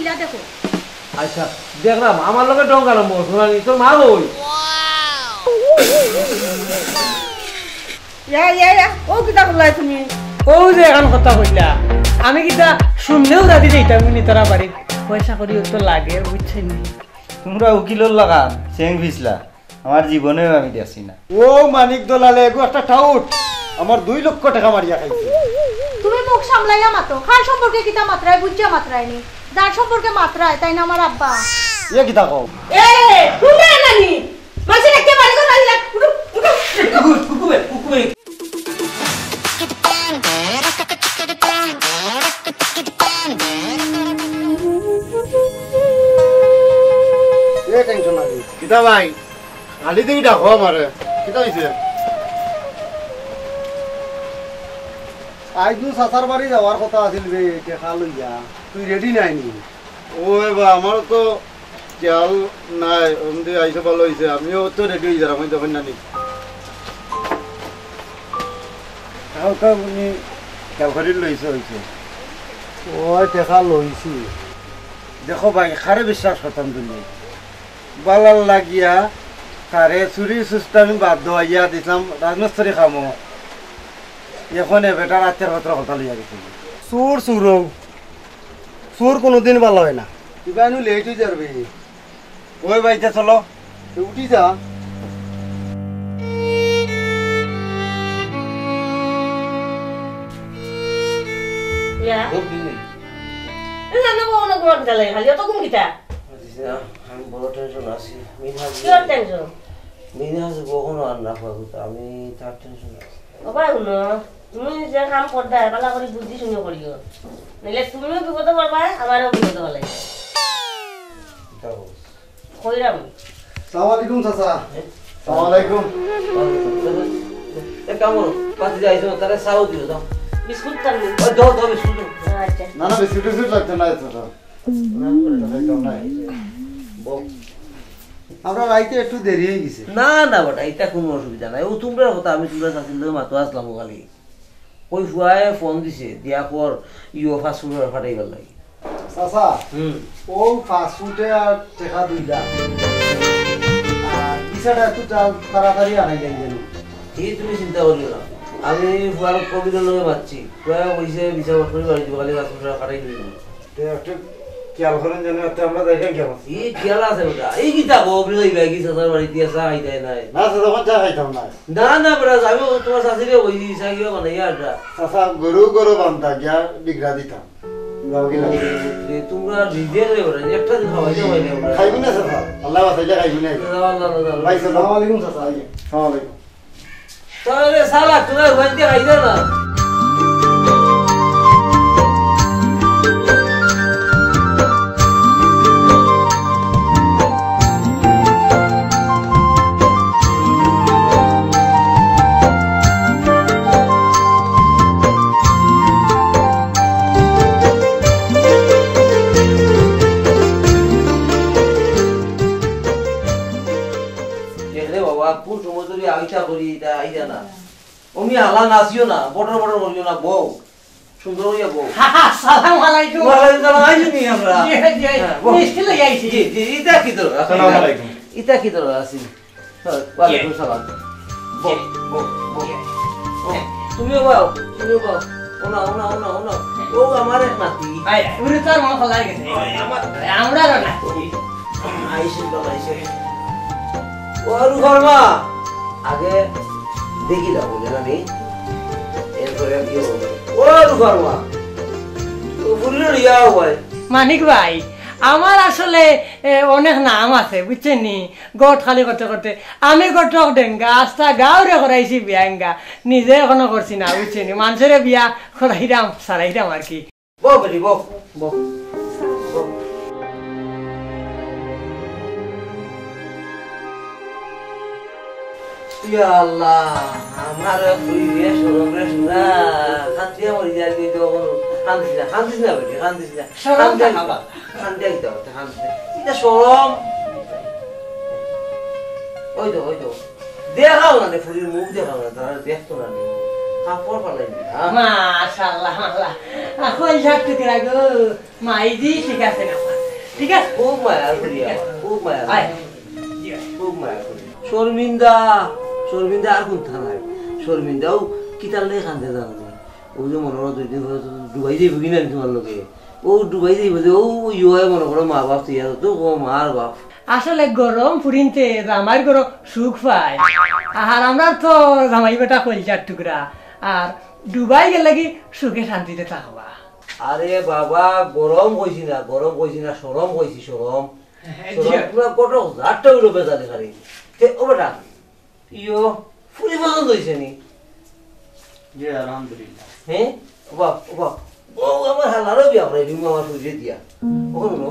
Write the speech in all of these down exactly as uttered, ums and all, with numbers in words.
ইলা দেখো। আচ্ছা, দেখলাম, আমার লগে ঢং আরম্ভ করছো না নি? তোর মা কই? ইয়া, ইয়া, ইয়া, ও কিতা করলাই তুমি? ও যে এখন কথা কইলা, আমি কিতা শুনলেও রাজি যাইতাম নি তোরা বাড়ি। পয়সা করি তো লাগে, বুঝছেন নি? তোমরা উকিলর লাখান চেং ফিসলা, আমার জীবনেও আমি দেখছি না। ও মানিক দলালে, এগু একটা টাউট, আমার দুই লক্ষ টাকা মারিয়া খাইছে। তুমি মুখ সামলাইয়া মাতো, কার সম্পর্কে কিতা মাতরায় বুঝিয়া মাতরায় নি, যার সম্পর্কে মাতরায় তাইন আমার আব্বা। ইয়ে কিতা কও? এ, তুমি নানি? মাঝে একটা বাড়ি করে আনলা। উঠো, উঠো, উঠো। কুকুর, কুকুর, কুকুর। এ টেনশন নাই। কিতা ভাই? খালি দেখি ডাকো আমারে। কিতা হইছে? আইজ নু চাচার বাড়ি যাওয়ার কথা আছিল বে, টেকা লইয়া। তুই রেডি নাই নি? ওই বা, আমারও তো খেয়াল নাই। অমদি আইসো, ভালো হইছে। আমিও তো রেডি হই যারাম, আমি তখন জানি। কালকে উনি খেয়াল করি লইছে, হইছে। ওই টেকা লইছি। দেখো ভাই, কারে বিশ্বাস করতাম তুমি? বালার লাগিয়া তারে চুরি সুস্তামি বাদ দেওয়াইয়া দিছিলাম রাজমিস্ত্রি কামো। এখন এ বেটার আত্মীয়র পত্র কথা লইয়া গেছে। চুর চুরও, চুর কোনোদিন ভালা হয় না। ইবানু লেট হয়ে যাবে। ওই বাইতে চলো। এ উঠি যা। ইয়া। এ জানো বউ না ঘুমাতে গেলে, খালি অত ঘুম কিতা? বুঝিস না, আমি বড় টেনশন আছি। মিনহাজ কিয়র টেনশন? মিনহাজ কখনো আর না পাবো, তো আমি তার টেনশন আছি। ও ভাই, হুনো, তুমি যে কাম করতায়, ভালা করি বুঝি শুনি করিও। নাইলে তুমিও বিপদে পড়বায়, আমারও বিপদে ফেলাইবায়। কিতা বলছ? কইরাম। সালাম আলাইকুম, চাচা। সালাম আলাইকুম। এক কাম করো, পাতি যাইছো, তারে চাও দিও, দাও। বিস্কুট খাবি? ও, দাও, দাও, বিস্কুট দাও। আচ্ছা। না, না, বিস্কুট টিস্কুট লাগতো না, চাচা। না, না, একদম নাই। বউ। আমরা রাইতে একটু দেরি হয়ে গেছে। না, না, বেটা, এটা কোনো অসুবিধা নাই। ও তোমরার কথা, আমি তোমরা চাচির লগে মাতো আসলাম ও খালি। ওই ফুয়ায় ফোন দিছে, দিয়া কর, ইও ফাস্টফুড অর্ডার পাঠাইবার লাগি। চাচা, হুম। ও ফাস্টফুডে আর টেকা দুইটা। আর ভিসাটা একটু তা-, তাড়াতাড়ি আনাই দেন যেন। এই তুমি চিন্তা করিও না। আমি ফুয়ার কবিরের লগে মাতছি। ফুয়ায় কইছে ভিসা পাসপোর্ট বাড়ি দিব, খালি ফাস্টফুড অর্ডার পাঠাই দিব। তে একটু খেয়াল করেন যেন, একটু আমরা যাই কেন খেয়াল আছে? এই খেয়াল আছে বেটা। এই কিতা কও, অফিসে যাইবা কি চাচার বাড়িত দিয়া চা খাইতায় নায়? না, চাচা, তখন চা খাইতাম না। না, না, বেটা, যাইবো, তোমার চাচিরে কই দিছি, চা কিবা বানাইয়া আনরা। চাচা, গরু, গরু বান্ধা গিয়া বিগড়া দিতাম। যাও কি লাগে? এ, তোমরা নিজে রে বেটা, একটা দিন খাওয়াইতে পারি আমরা। খাইবি না, চাচা? আল্লাহ বাঁচাইলে খাইবি না। যাও, আল্লাহ, আল্লাহ, আল্লাহ। ভাই, সালাম আলাইকুম, চাচা। সালাম আলাইকুম। তাহলে শালা তোরা বাড়িতে আইবে না। দেখলে বাবা, কোন সময় ধরে আইতা করি, এটা আইতা না। অমি হালা নাচিও না, বটর বটর করিও না, বউ। সুন্দর হইয়া বউ। সালাম আলাইকুম। ওয়ালাইকুম সালাম, আইছি নি আমরা? জি, জি, হ্যাঁ, বউ। মিষ্টি লই আইছি। জি, জি, ইটা কি দরকার? সালাম আলাইকুম। ইটা কি দরকার আছে? হ্যাঁ, ওয়ালাইকুম সালাম। বউ, বউ, বউ। বউ, তুমিও বও, তুমিও বও। ওনা, ওনা, ওনা, ওনা। ও আমার এক নাতি। আয়, আয়। উনি তো আর মনে খোলা গেছে। ওই, আমার আমরা আর নাতি। আইসে, বাবা, আইসে। ও রুফার মা, আগে দেখি না বলে না নি? এরপরে আর কি হবে? ও রুফার মা, ও ফুললো রিয়া ভাই। মানিক ভাই, আমার আসলে, এ, অনেক নাম আছে, বুঝছেন নি? গট খালি করতে করতে আমি গটক ডেঙ্গা, আস্তা গাঁওরে করাইছি বিয়া এঙ্গা, নিজে এখনো করছি না, বুঝছেন নি? মানুষেরে বিয়া করাইরাম, সারাইরাম আর কি। বউ বেটি, বউ, বউ, বউ। ইয়া আল্লাহ, আমার তুই রে সরম রে সুরা, কান্দিয়া মরি যাই তুই তো এখন। কান্দিস না, কান্দিস না বেটি, কান্দিস না। সরম কান্দিয়া থাকা। কিতা, কান্দিয়া কিতা, কান্দিস না। ইটা সরম। ওই তো, ওই তো। দেখাও না রে, ফুরির মুখ দেখাও না, তারা দেখতো না রে। কাপড় ফালাই দিলা, হ্যাঁ? মাশাআল্লাহ, মাশাআল্লাহ। আহ, কই যাক তুই রাখো? মাইজি ঠিক আছে না? ঠিক আছে। খুব মায়া করি আমার, খুব মায়া করি। আয়। খুব মায়া করি। শর্মিন্দা, শর্মিন্দা আর কুনতা নাই। শর্মিন্দাও কিতার লাগি কান্দে জানো নি? অউ যে মনো করো দুই দিন পরে তো ডুবাই যাইবো কি না নি তুমার লগে? অউ ডুবাই যাইবো যে, অউ ইয়ে মনো করো মা বাপ থইয়া তো, ও মার বাপ। আসলে গরম ফুরিন্তে জামাইর ঘরো সুখ পায়। আর আমরার তো জামাই বেটা কইলজার টুকরা। আর ডুবাই গেলে কি সুখে শান্তিতে থাকবা। আরে বাবা, গরম কইছি না, গরম কইছি না, শরম কইছি, শরম। হ্যাঁ, শরম জি। পুরা কটক জাতটা অইলো বেজালি খালি। তে, ও বেটা, ইয়ো, ফুরি পছন্দ অইছে নি? জি, আলহামদুলিল্লাহ। হ্যাঁ? ও বাপ, ও বাপ। ও আমার হালারও বিয়া করাই দিমু আমার ফুরিরে দিয়া। ওখানে নো।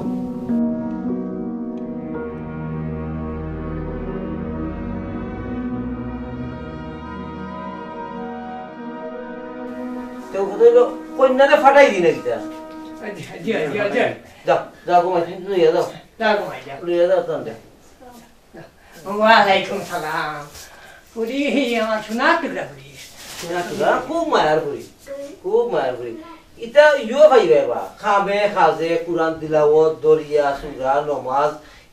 তে ও কথা অইলো, কইন্যারে ফাটাই দি না কিতা? জি, জি, জি, জি। যাও, যাও, ঘুমাই, তুমি লইয়া যাও। যাও, ঘুমাই, যাও। লইয়া যাও, তাহলে। ওয়ালাইকুম সালাম। ফুরি, আমার সোনার টুকরা ফুরি। সোনার টুকরা, খুব মায়ার ফুরি। খুব মায়ার ফুরি। ইতা ইয়ো পাইবা বা, কামে, কাজে, কুরআন তিলাওয়াত, দরিয়া, সূরা, নমাজ,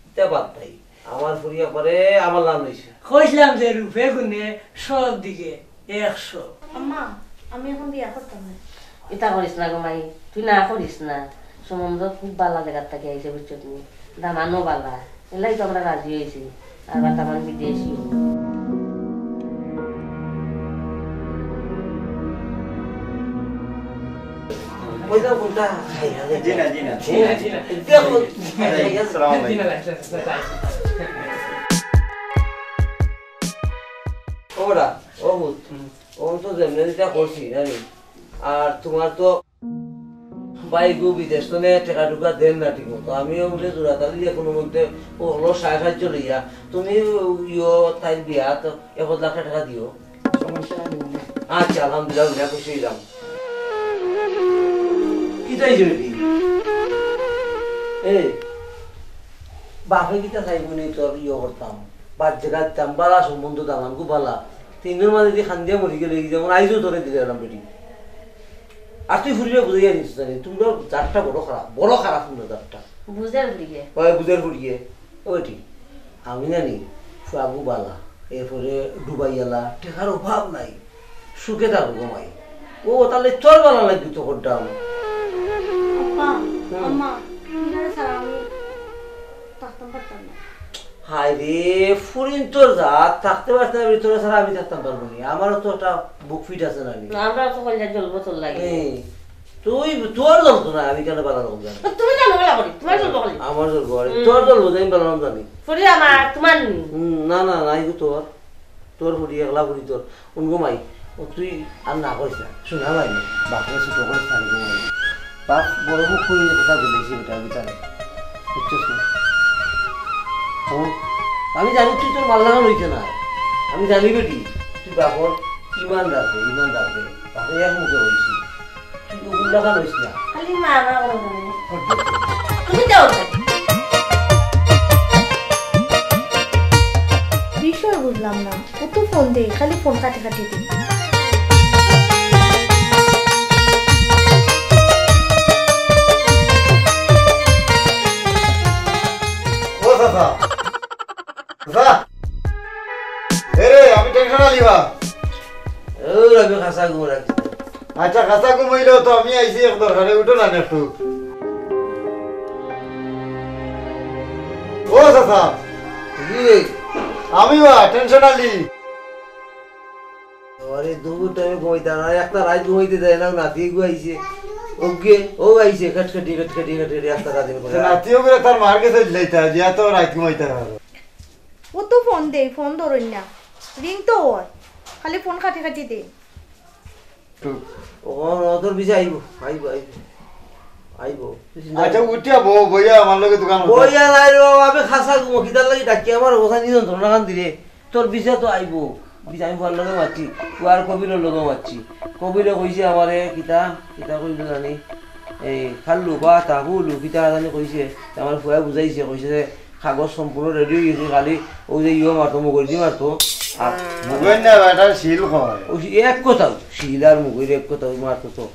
ইতা বাদ নাই। আমার ফুরি একবারে আমার লাম লইছে। কইছিলাম যে রূপে গুণে সব দিকে একশো। আম্মা, আমি এখন বিয়া করতাম না। ইতা করিস না গো মাই, তুই না করিস না। সম্বন্ধ খুব বালা জাগাত থাকি আইছে, বুঝছো তুমি? দামানও বালা, এলাই তো আমরা রাজি অইছি। আর বা দামান বিদেশি। কই যাও কোনটা? জি না, জি না। জি না, জি না। দেখো। আসসালামু আলাইকুম। জি না, জি না, জি না। ওরা, ও হুত, ও তো যেমনে যেটা করছি, জানি। আর তোমার তো ভাই গো বিদেশ তো নে, টেকা টুকা দেন না ঠিক মতো। আমিও বলে জোড়া তালি দিয়ে কোনো মধ্যে ও হলো সাড়ে সাতশো লইয়া, তুমি ইয়ো তাই বিয়া তো এক লাখ টেকা দিও। সমস্যা নেই। আচ্ছা, আলহামদুলিল্লাহ, খুশি হইলাম। কিতাই জরুরি? এ, বাপে কিতা চাইবো নি তোর ইয়ে করতাম, বাদ জাগা দিতাম, বালা সম্বন্ধ দামান গো বালা। তিনজন মাঝে যদি খান্দিয়া মরি গেলে, এই যেমন আইজও তোরে দিলে এলাম বেটি। আর তুই ফুরিরে বুঝাইয়া দিস জানি, তোমরা জাতটা বড় খারাপ, বড় খারাপ তোমরা জাতটা। বুঝের ফুরিয়ে। ওই বুঝের ফুরিয়ে, ও বেটি, আমি জানি, ফুয়াগু বালা, এরপরে ডুবাইয়ালা, টেকার অভাব নাই। সুখে থাকো গো মাই। ও, তাহলে তোর বালা লাগবে তো করতাম। আব্বা, হুম। আম্মা, তুমরা ছাড়া আমি থাকতাম পারতাম না। হায় রে, ফুরিন তোর জাত, থাকতে পারতে না, তোরা ছাড়া আমি থাকতাম পারবো নি। আমারও তো একটা বুক ফিট আছে না নি? না, আমরা তো কইলে জ্বলবো তোর লাগি। এই, তুই, তোর জ্বলতো না, আমি কেন বালা রকম জানি? তুমি জানো বালা করি, তোমার জ্বলবো খালি। আমার জ্বলবো, আরে, হুম। তোর জ্বলবো, আমি বালা রকম জানি। ফুরি আমার, তোমার নি। হুম, না, না, না, এই তো তোর। তোর ফুরি, একলা ফুরি তোর। উনগো মাই, ও তুই আর না করিস না। শোনা মাই, বাপরে ছোট করিস না রে গো মাই। বাপ বড় মুখ করি কথা দিলে সে বেটা ভিতরে। বুঝছস না? ও, আমি জানি তুই তোর মাল্লাখান হইতে না। আমি জানি বেটি, তুই বাপর ইমান রাখবে, ইমান রাখবে। বাপে এক মুখে হইছি। তুই ওগুলা খান হইস না। খালি মা, মা করে বলে। তুমি যাও না। বিষয় বুঝলাম না। ও তো ফোন দেয়, খালি ফোন কাটি কাটি দেয়। ও চাচা, চাচা। এ রে, আমি টেনশন আলি বা। ও, আমি খাসা ঘুম রাখছি। আচ্ছা, খাসা ঘুম হইলেও তো আমি আইছি এক দরকারে, উঠো না একটু। ও চাচা। জি। আমি বা টেনশন আলি। আরে, দুপুর টাইমে ঘুমাইতে না, একটা রাইত ঘুমাইতে দেয় না, নাতি এগু আইছে। ওগে, ও আইছে, খটখটি, খটখটি, খটখটি, একটা রাতে করে। নাতিও করে তার মার গেছে দিলাইতা, যে এত রাইত ঘুমাইতে না। ও তো ফোন দেয়, ফোন ধরইন না। রিং তো ওর, খালি ফোন কাটি কাটি দেয়। ও, ও, তোর পিছে আইবো, আইবো, আইবো। আইবো। তুই চিন্তা আচ্ছা, করিস না। উঠিয়া বউ, বইয়া আমার লগে দোকান করতে। বইয়া নাই রে বাবা, আমি খাসা ঘুমো, কিতার লাগি ডাকি আমার অবস্থা নিয়ে যন্ত্রণা খান দিলে। তোর পিছে তো আইবো। পিছে আমি বউর লগে মাতছি, ও আর কবিরর লগে মাতছি। কবিরে কইছে আমারে, কিতা, কিতা কইলো জানি, এই খাল্লু বা তাহুলু, কিতা জানি কইছে, আমার ফুয়ায় বুঝাইছে, কইছে যে কাগজ সম্পূর্ণ রেডি হয়ে গেছে, খালি ও যে ইয়ে মারতো, মুগুরি মারতো। আর মুগুরি না, বেটা, শিল কয়। ওই এক কথাও, শিল আর মুগুরি এক কথাও মারতো তো।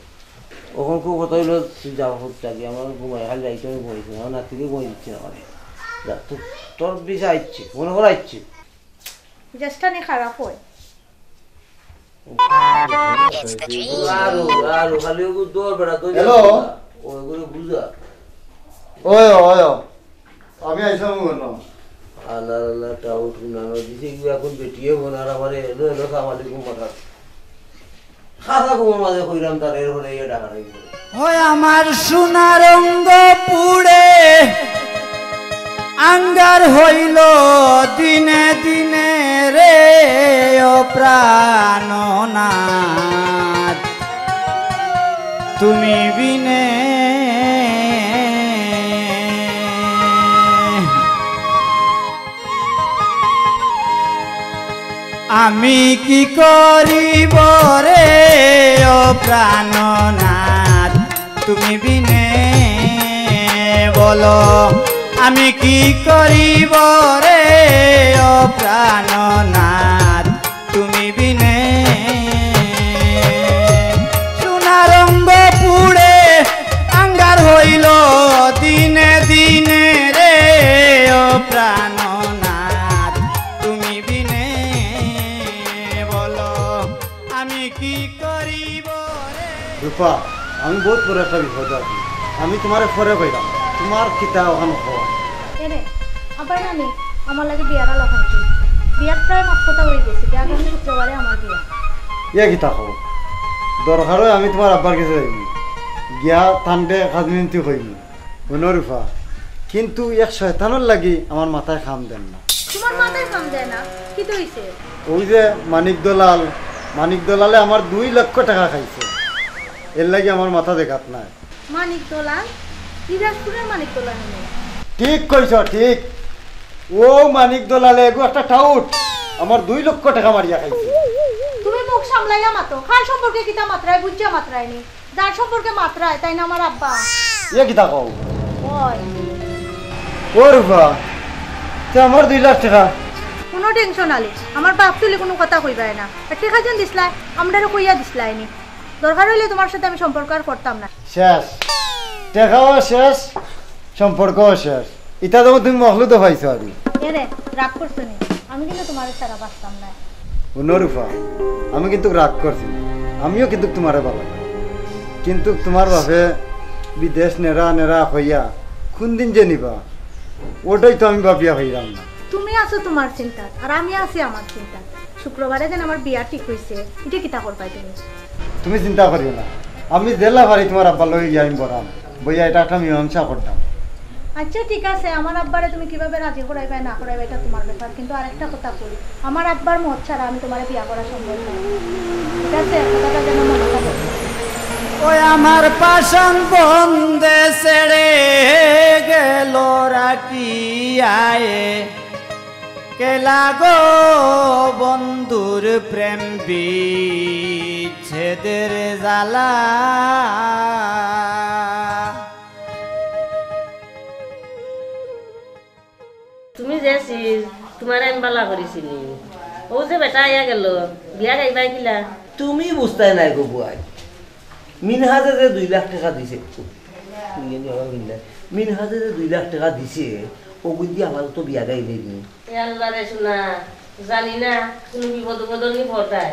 অখন খুব কথা অইলো, তুই যাও, হোক যাবি, আমার ঘুমাই, খালি রাইতে আমি ঘুমাইছি না, আমার নাতিরে ঘুমাই দিচ্ছি না, মানে। যা, তো-, তোর বিষয় আইচ্ছে, মনে করে আইচ্ছে। মেজাজটা নি খারাপ অয়। আরো, আরো, খালি ওগু দৌড় বেড়া, দৌড় হ্যালো। বেড়া। ও, এগুলো বুঝা। ওয়, ওয়, ওয়। আমি আইসাম বললাম। আল্লাহ, আল্লাহ, টাউট গুনানো দিছে কি এখন বেটিয়ে বোন আর আমারে এলো, এলো, সালাম আলাইকুম মাথা। খাতা ঘুমের মাঝে কইলাম তার, এর হলে ইয়ে ডাকা নাই। হয় আমার সোনার অঙ্গ পুড়ে আঙ্গার হইল দিনে দিনে রে ও প্রাণনাথ, তুমি বিনে আমি কি করিব রে ও প্রাণনাথ, তুমি বিনে বলো, আমি কি করিব রে ও প্রাণনাথ, তুমি বিনে সোনার অঙ্গ পুড়ে আঙ্গার হইল দিনে দিনে রে ও প্রাণনাথ, তুমি বিনে বলো আমি কি করিব রে। রূপা, আমি বহুত বড় একটা বিপদ আছি, আমি তোমারে পরে কইলাম, তোমার কিতা ওখানে খবর? এরে, আবার নানি, আমার লাগি বিয়ার আলাপ আনছি। বিয়ার প্রায় মাত কথা অই গেছে, যে আগামী শুক্রবারে আমার বিয়া। ইয়া কিতা কও? দরকার অয় আমি তোমার আব্বার কাছে যাইমু, গিয়া তানরে কাজ মিনতি কইমু। হুনো রূপা, কিন্তু এক শয়তানর লাগি আমার মাথায় কাম দের না। তোমার মাথায় কাম দেয় না? কিতা অইছে? ওই যে মানিক দলাল, মানিক দলালে আমার দুই লক্ষ টাকা খাইছে, এর লাগি আমার মাথা দেখাত নাই। মানিক দলাল? দিনাজপুরের মানিক দলাল নি? ঠিক কইছ, ঠিক। ও মানিক দলালে এগু একটা টাউট, আমার দুই লক্ষ টাকা মারিয়া খাইছে। তুমি মুখ সামলাইয়া মাতো, কার সম্পর্কে কিতা মাতরায় বুঝিয়া মাতরায় নি। যার সম্পর্কে মাতরায়, তাইন আমার আব্বা। ইয়া কিতা কও? অয়। ও রূপা, তে আমার দুই লাখ টাকা? কোনো টেনশন আলি, আমার বাপ তুলি কোনো কথা কইবায় না। আর টেকা যেন দিছলায়, আমরারে কইয়া দিছলায় নি। দরকার অইলে তোমার সাথে আমি সম্পর্ক আর করতাম না। শেষ। টেকাও শেষ, সম্পর্কও শেষ। ইতা যখন তুমি মখলুদও পাইছো আরি। এরে, রাগ করছো নি? আমি কিন্তু তোমারে ছাড়া বাঁচতাম না। হুনো রূপা, আমি কিন্তু রাগ করছি না। আমিও কিন্তু তোমারে ভালা পাই। কিন্তু তোমার বাপে বিদেশ নেরা নেরা কইয়া কোন দিন যে নিবা, ওটাই তো আমি ভাবিয়া পাইলাম না। তুমি আছো তোমার চিন্তাত, আর আমি আছি আমার চিন্তাত। শুক্রবারে যেন আমার বিয়া ঠিক অইছে, ইটা কিতা করবায় তুমি? তুমি চিন্তা করিও না, আমি যেলা পারি তোমার আব্বার লগে গিয়া আমি বরাম, বইয়া ইটা একটা মীমাংসা করতাম। আচ্ছা, ঠিক আছে, আমার আব্বারে তুমি কিভাবে রাজি করাইবায় না করাইবায়, ইটা তোমার ব্যাপার, কিন্তু আরেকটা কথা কই, আমার আব্বার মত ছাড়া আমি তোমারে বিয়া করা সম্ভব নায়। ঠিক আছে, কথাটা যেন মনো থাকে। ওই আমার পাষাণ বন্দে ছেড়ে গেল রাখিয়ায়, কেলা গো বন্ধুর প্রেম বিচ্ছেদের জ্বালা। তুমি যে চিজ, তোমারে আমি বালা করি চিনি। ও যে বেটা আইয়া গেল, বিয়া গাইবায় কিলা? তুমি বুঝতায় নায় গো বুয়াই। মিনহাজে যে দুই লাখ টেকা দিছে, মিনহাজে যে দুই লাখ টেকা দিছে, ওগুদি আপাতত বিয়া গাইলে নি। এ আল্লাহ রে সোনা, জানি না, কোনো বিপদ আপদর নি পড়তায়।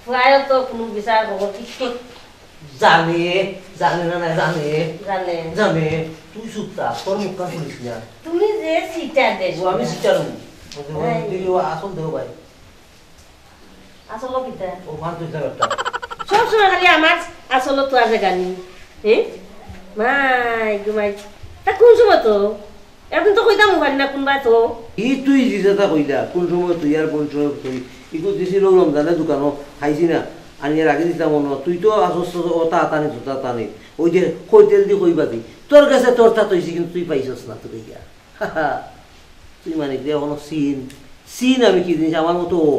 ফুয়ায় তো কোনো বিচার খবর কিচ্ছু জানে, জানে না, না জানে। জানে। জানে। তুই চুপ থাক, তোর মুখ কান খুলিস না। তুমি যে চিটার দেশ ও, আমি না। চিটার হই। এই। তুই ও আসল দেহ ভাই। আসল কিতা? ও ফান তুই একটা। সব সময় খালি আমার আসল তো আছে গানি। হ্যাঁ? মাই গো মাই। তা কোন সময় তো? এখন তো কইতাম পারি না কোনবায় তো। ই তুই যে যেটা কইলা, কোন সময় তুই আর কোন সময় তুই। ইগু দিছিল রমজানে দোকানো, খাইছি না। আনিয়া রাখি দিতাম মনো। তুই তো আসস তো ও তা তানি, জুতা তানি। ওই যে কই তেল দি কইবা দি। তোর কাছে তোর তা তৈছি, কিন্তু তুই পাইছস না তো কইয়া। তুই মানে কি এখনো চিন? চিন আমি কি জিনিস? আমার মতো ও।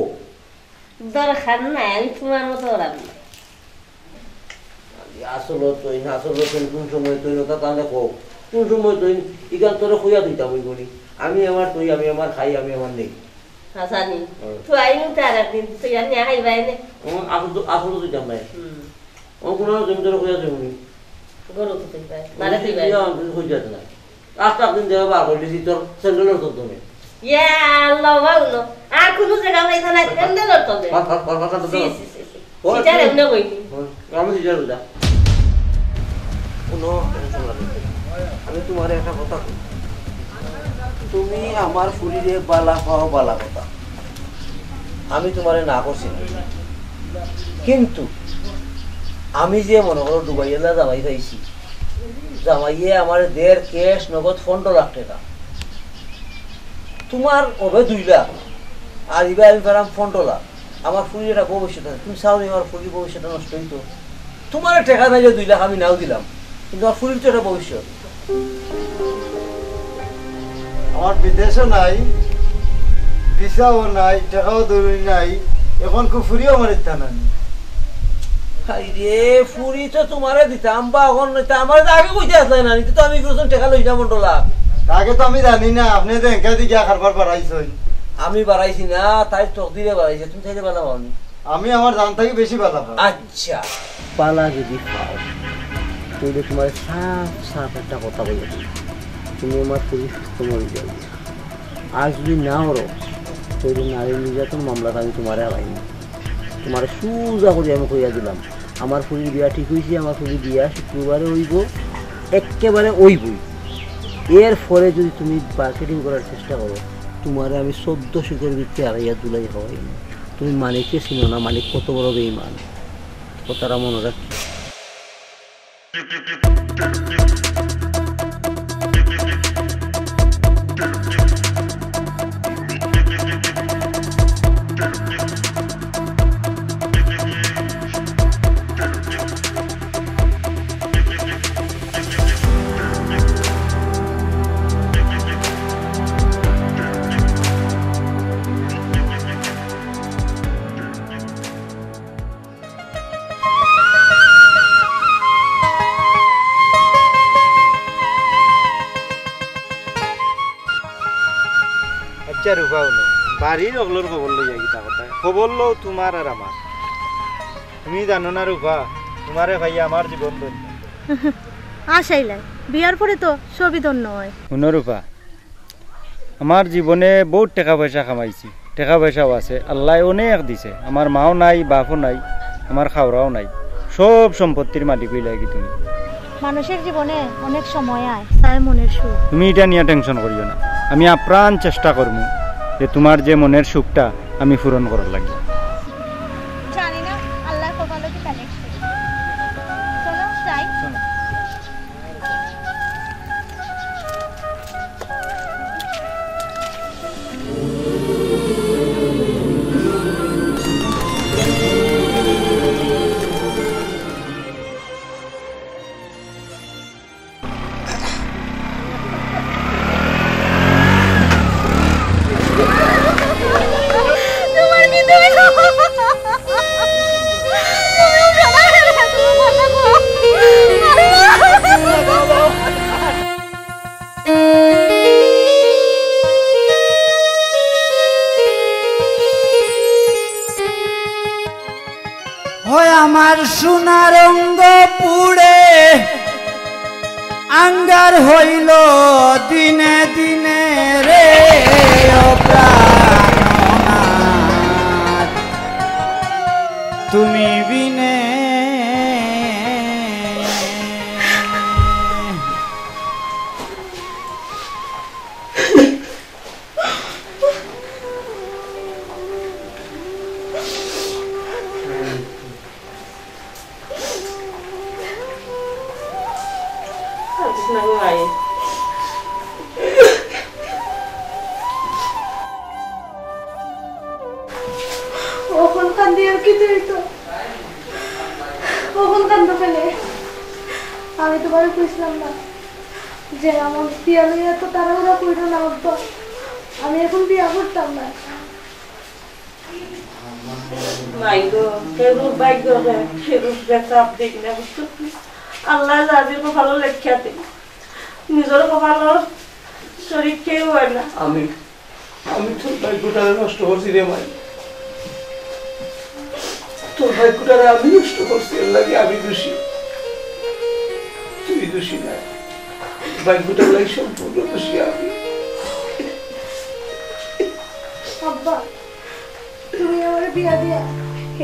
দরকার নাই, আমি তোমার মতো ওরাম না। আসল তুই না, আসল তুই কোন সময় তুই না, তা তাহলে কও। কোন সময় তুই ইখান তোরে কইয়া দিতাম ওই বলি। আমি আমার তুই, আমি আমার খাই, আমি আমার নেই। হাসানি, হুম। তুই আইনু তো আর একদিন, তুই আর নিয়ে খাইবাই নে। হুম, আসল তো, আসল তুই জামাই। হুম। ও কোনো তুমি তোরে কইয়া দিবনি। গরু তো তুই পায়, মারে তুই পায়। ইয়া, আমি কই যাইতে না। আস্তা দিন দেওয়া বার করে দিছি তোর স্যান্ডেলর তল তুমি। ইয়া আল্লাহ, ভালো। আর কোনো জায়গা নাই, থানায় স্যান্ডেলর তল দে। বাস, বাস, বাস, বাস, বাস। সি, সি, সি, সি। ওই, সিটার তুই এমনে বইনি। ওই, আমি সিটার বুঝা। কোনো টেনশন লাগে না। আমি তোমার একটা কথা কই। তুমি আমার ফুরিরে বালা পাও, বালা কথা। আমি তোমারে না করছি না। কিন্তু আমি যে মনে করো ডুবাইয়ালা জামাই পাইছি, জামাইয়ে আমার দেড় ক্যাশ নগদ পনেরো লাখ টাকা। তোমার হবে দুই লাখ, আর ইবা আমি পাইলাম পনেরো লাখ। আমার ফুরির একটা ভবিষ্যৎ আছে, তুমি চাও নি আমার ফুরির ভবিষ্যৎটা নষ্ট হইতো? তোমার টাকা নাই যে দুই লাখ আমি নাও দিলাম, কিন্তু আমার ফুরির তো একটা ভবিষ্যৎ। আমার বিদেশও নাই, ভিসাও নাই, টাকাও দরুরি নাই, এখন কু ফুরিও আমার ইচ্ছা নাই। হায় রে, ফুরি তো তোমারে দিতাম বা এখন নিতাম, আমার তো আগে কইতে আসলে না, নিতে তো আমি কোনো টাকা লই না মন্ডলা। আগে তো আমি জানি না, আপনি তো এঙ্কা দিকে কারবার বাড়াইছেন। আমি বাড়াইছি না, তাই তকদিরে বাড়াইছে, তুমি চাইলে বালা পাওনি। আমি আমার জান থাকি বেশি বালা পাই। আচ্ছা, বালা যদি পাও, তাইলে তোমার সাফ সাফ একটা কথা বলে দিই, তুমি আমার ফুরি সুস্থ মরি যাবে। আর যদি না হরো, তাইলে নারী নির্যাতন মামলাত আমি তোমারে হারাইনি। তোমারে সুজা করি আমি কইয়া দিলাম, আমার ফুরির বিয়া ঠিক হইছে, আমার ফুরির বিয়া শুক্রবারে হইব, একেবারে হইবই। এর পরে যদি তুমি মার্কেটিং করার চেষ্টা করো, তোমারে আমি চোদ্দ শিখর ভিতরে আড়াইয়া দুলাই খাওয়াই। তুমি মানিককে চিনো না, মানিক কত বড় বেঈমান, কথাটা মনে রাখি। আচ্ছা রূপা, হুনো, বাড়ির অকলর খবর লইয়া কিতা কথা? খবর লও তোমার আর আমার। তুমি জানো না রূপা, তোমারে পাইয়া আমার জীবন ধন্য। আশাইলাই, বিয়ার পরে তো সবই ধন্য হয়। হুনো রূপা, আমার জীবনে বহুত টেকা পয়সা কামাইছি, টেকা পয়সাও আছে, আল্লায় অনেক দিছে। আমার মাও নাই, বাপও নাই, আমার খাওরাও নাই, সব সম্পত্তির মালিক অইলায় কি তুমি। মানুষের জীবনে অনেক সময় আয়, চায় মনের সুখ। তুমি ইটা নিয়া টেনশন করিও না, আমি আপ্রাণ চেষ্টা করমু যে তোমার যে মনের সুখটা আমি পূরণ করার লাগি। জানি না আল্লাহর কপালে কিতা লেখছে। চলো যাই। হয় আমার সোনার অঙ্গ পুড়ে আঙ্গার হইল দিনে দিনে রে, ও প্রাণনাথ, তুমি বিনে। অখন কান্দি আর কিতা অইতো? অখন কান্দো কেনে? আমি তোমারে কইছিলাম না যে আমার বিয়া লইয়া এত তাড়াহুড়া কইরো না আব্বা, আমি এখন বিয়া করতাম না। মাই গো, কেউর ভাগ্য রে, কেউর রে চাপ দিক না, বুঝছো? আল্লায় যার যে কপালো লেখিয়া দেইন, নিজর কপালর শরিক কেউ অয় না। আমি, আমি তোর ভাগ্যটারে নষ্ট করছি রে মাই। তোর ভাগ্যটারে আমি নষ্ট করছি, এর লাগি আমি দোষী। তুই দোষী না, ভাগ্যটা লাই সম্পূর্ণ দোষী আমি। আব্বা, তুমি আমার বিয়া দিয়া,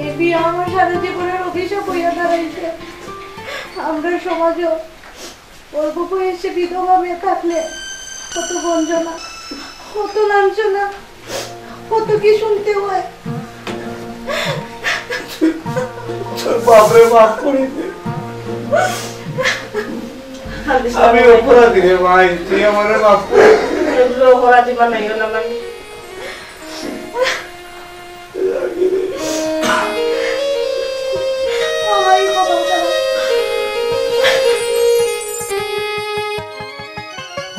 এই বিয়া আমার সারা জীবনের অভিশাপ হইয়া দাঁড়াইছে। আমরা সমাজে অল্প বয়সে বিধবা মেয়ে থাকলে কত বঞ্চনা, কত লাঞ্ছনা, কত কি শুনতে হয়। তোর বাপরে মাফ করি দে। আমি অপরাধী রে মাই, তুই আমারে মাফ করি দে। এগুলো অপরাধী বানাইও না মাই।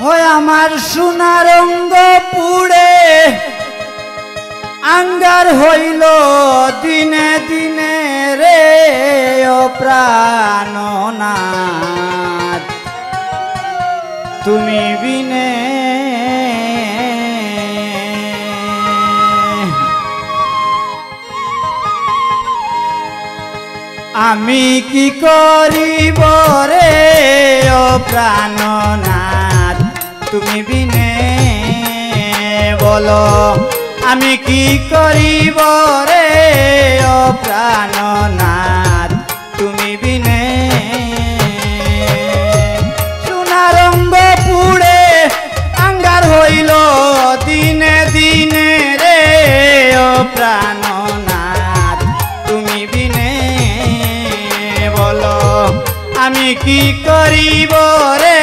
হয় আমার সোনার অঙ্গ পুড়ে আঙ্গার হইল দিনে দিনে রে, ও প্রাণনাথ, তুমি বিনে আমি কি করিব রে, ও প্রাণনাথ, তুমি বিনে বলো, আমি কি করিব রে, ও প্রাণনাথ, তুমি বিনে। সোনার অঙ্গ পুড়ে আঙ্গার হইল দিনে দিনে রে, ও প্রাণনাথ, তুমি বিনে বলো, আমি কি করিব রে,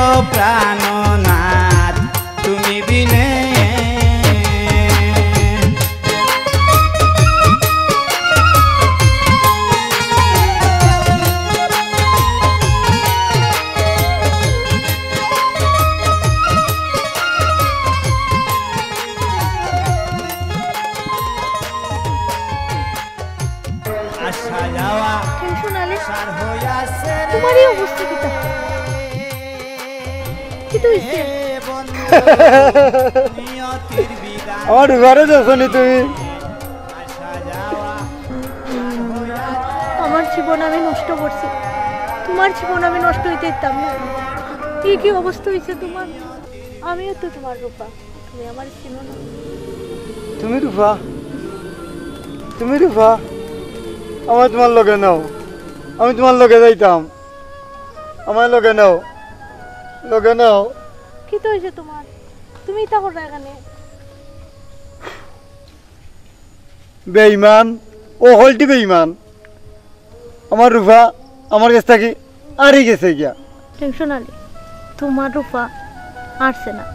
ও প্রাণনাথ, তুমি বিনে। আশা যাওয়া টেনশন আলী, সার হইয়াছে রে। তোমার এই অবস্থা কিতা? কিতা হইছে? আমার ঘরে যাচ্ছ নি তুমি? আমার জীবন আমি নষ্ট করছি, তোমার জীবন আমি নষ্ট হইতে দিতাম না। এই কি অবস্থা হইছে তোমার? আমিও তো তোমার রূপা, তুমি আমার চিনো না। তুমি রূপা? তুমি রূপা? আমায় তোমার লগে নাও, আমি তোমার লগে যাইতাম। আমায় লগে নাও, লগে নাও। কিতা হইছে তোমার? তুমি ইতা কররা এখানে? বেঈমান, ও হকলটি বেঈমান। আমার রূপা আমার গেছ থাকি আরি গেছে গিয়া। টেনশন আলী, তোমার রূপা আরছে না।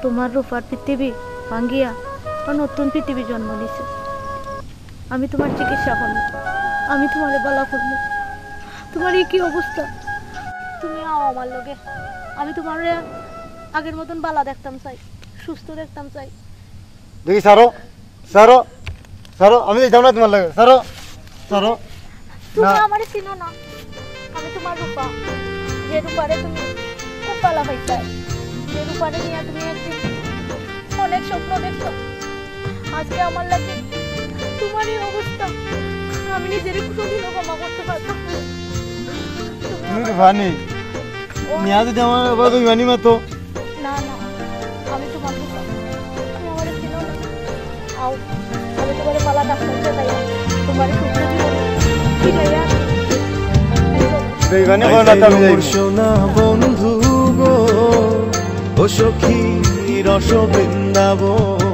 তোমার রূপার পৃথিবী ভাঙ্গিয়া আর নতুন পৃথিবী জন্ম নিছে। আমি তোমার চিকিৎসা করমু, আমি তোমারে বালা করমু। তোমার এই কি অবস্থা? তুমি আও আমার লগে, আমি তোমারে আগের মতন বালা দেখতাম চাই, সুস্থ দেখতাম চাই। দেখি, ছাড়ো, ছাড়ো, ছাড়ো, আমি যাইতাম না তোমার লগে, ছাড়ো, ছাড়ো। তুমি না। আমারে চিনো না, আমি তোমার রূপা, যে রূপারে তুমি খুব বালা পাইতায়, যে রূপারে নিয়া তুমি একদিন অনেক স্বপ্ন দেখছো। আজকে আমার লাগি তোমার এই অবস্থা, আমি নিজেরে কোনোদিনও ক্ষমা করতে পারতাম না। তুমি তুমি তো আমারে ফানি। ও নিয়া যদি আমার বাবা বেইমানি মাতো। না, না, আমি তোমার কথা। তুমি আমারে চিনো না। আও, আমি তোমারে বালা ডাক্তার দেখাই। তোমারে সুস্থ জীবন ফিরাইয়া। বেইমানি করো না, তো আমি যাইমু। সোনা বন্ধু গো, ও সখী রস বৃন্দাবন।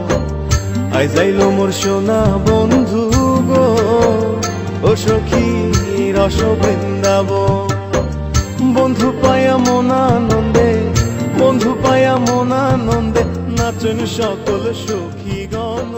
আইজ আইলো মোর সোনা বন্ধু গো, ও সখী রস বৃন্দাবন। বন্ধু পায়া মন আনন্দে, বন্ধু পায়া মন আনন্দে, নাচন সকল সখী গণ।